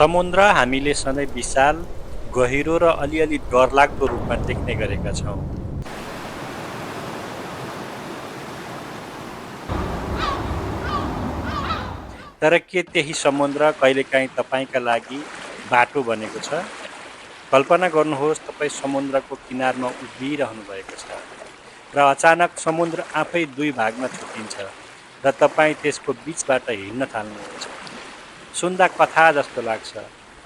समुद्र हामीले सधैँ विशाल, गहिरो र अलिअलि डरलाग्दो रूपमा देख्ने गरेका छौँ। तर के त्यही समुद्र कहिलेकाहीँ तपाईँका लागि बाटो बनेको छ? कल्पना गर्नुहोस् तपाईँ समुद्रको किनारमा उभिरहनु भएको छ र अचानक समुद्र आफै दुई भागमा छुट्टिन्छ र तपाईँ त्यसको बिचबाट हिँड्न थाल्नुहुन्छ। सुन्दा कथा जस्तो लाग्छ,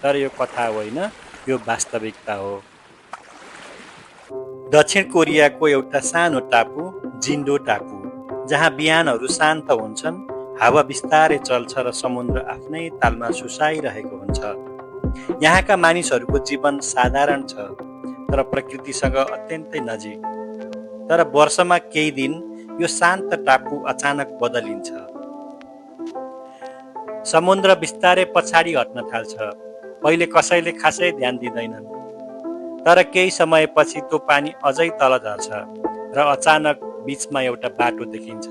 तर यो कथा होइन, यो वास्तविकता हो। दक्षिण कोरियाको एउटा सानो टापु, जिन्डो टापु, जहाँ बिहानहरू शान्त हुन्छन्, हावा बिस्तारै चल्छ र समुद्र आफ्नै तालमा सुसाइरहेको हुन्छ। यहाँका मानिसहरूको जीवन साधारण छ, तर प्रकृतिसँग अत्यन्तै नजिक। तर वर्षमा केही दिन यो शान्त टापु अचानक बदलिन्छ। समुद्र बिस्तारै पछाडि हट्न थाल्छ। पहिले कसैले खासै ध्यान दिँदैनन्, तर केही समयपछि त्यो पानी अझै तल झर्छ र अचानक बीचमा एउटा बाटो देखिन्छ।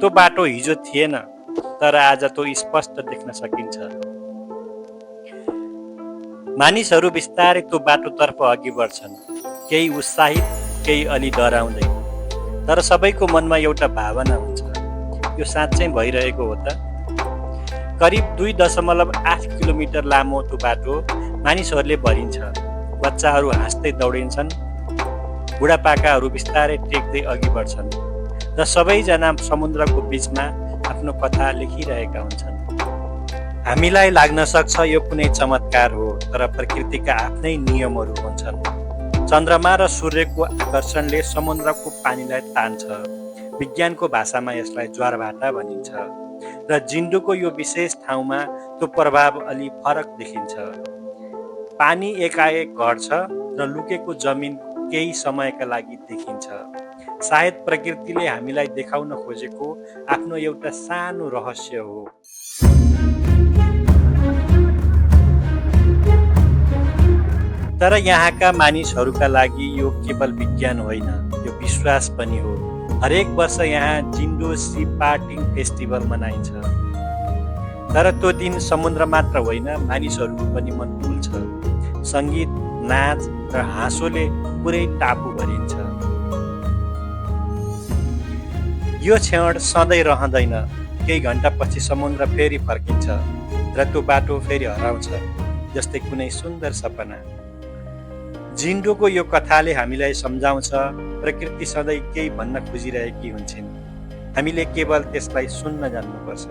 त्यो बाटो हिजो थिएन, तर आज त्यो स्पष्ट देख्न सकिन्छ। मानिसहरू बिस्तारै त्यो बाटोतर्फ अघि बढ्छन्, केही उत्साहित, केही अलि डराउँदै। तर सबैको मनमा एउटा भावना हुन्छ, यो साँच्चै भइरहेको हो त? करिब 2.8 किलोमिटर लामो त्यो बाटो मानिसहरूले भरिन्छ। बच्चाहरू हाँस्दै दौडिन्छन्, बुढापाकाहरू बिस्तारै टेक्दै अघि बढ्छन् र सबैजना समुद्रको बिचमा आफ्नो कथा लेखिरहेका हुन्छन्। हामीलाई लाग्न सक्छ यो कुनै चमत्कार हो, तर प्रकृतिका आफ्नै नियमहरू हुन्छन्। चन्द्रमा र सूर्यको आकर्षणले समुद्रको पानीलाई तान्छ। विज्ञानको भाषामा यसलाई ज्वारभाटा भनिन्छ र जिन्डोको यो विशेष ठाउँमा त्यो प्रभाव अलि फरक देखिन्छ। पानी एकाएक घट्छ र लुकेको जमिन केही समयका लागि देखिन्छ। सायद प्रकृतिले हामीलाई देखाउन खोजेको आफ्नो एउटा सानो रहस्य हो। तर यहाँका मानिसहरूका लागि यो केवल विज्ञान होइन, यो विश्वास पनि हो। हरेक वर्ष यहाँ जिन्डो सी पार्टिङ फेस्टिभल मनाइन्छ। तर त्यो दिन समुद्र मात्र होइन, मानिसहरूको पनि मन डुल्छ। सङ्गीत, नाच र हाँसोले पुरै टापु भरिन्छ। यो क्षण सधैँ रहँदैन। केही घन्टापछि समुद्र फेरि फर्किन्छ र त्यो बाटो फेरि हराउँछ, जस्तै कुनै सुन्दर सपना। जिन्डोको यो कथाले हामीलाई सम्झाउँछ, प्रकृति सधैँ केही भन्न खोजिरहेकी हुन्छन्, हामीले केवल त्यसलाई सुन्न जान्नुपर्छ।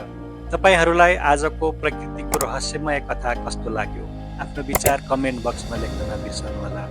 तपाईहरूलाई आजको प्रकृतिको रहस्यमय कथा कस्तो लाग्यो? आफ्नो विचार कमेन्ट बक्समा लेख्न नबिर्सनुहोला।